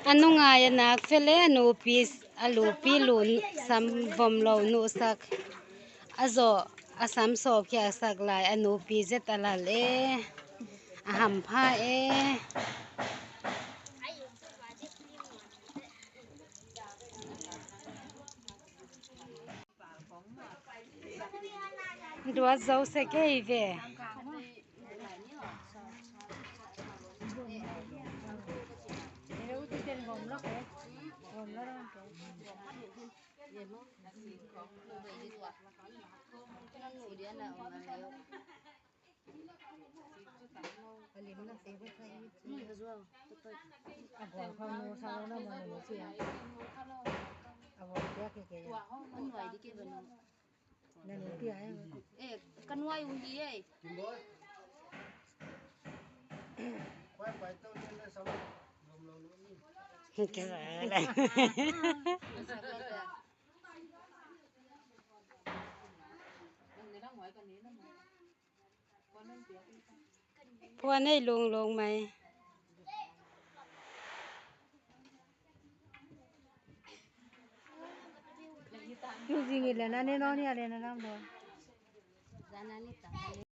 ອະນຸງາຍອະນາກເຟເລ ອະນູປີ ອະລູປີລູນ ຊຳວອມເລົານຸສັກ ອະໂຈ ອະຊຳໂຊເຄຍສັກລາຍ ອະນູປີເຈັດອະລາເລ ອະຫຳພາເອ. ພວນໃຫ້ລົງ ລົງໄໝ? ຢູ່ຊິງອີກແລ້ວນະ ແນ່ນອນເນຍ ແນ່ນອນເນາະ.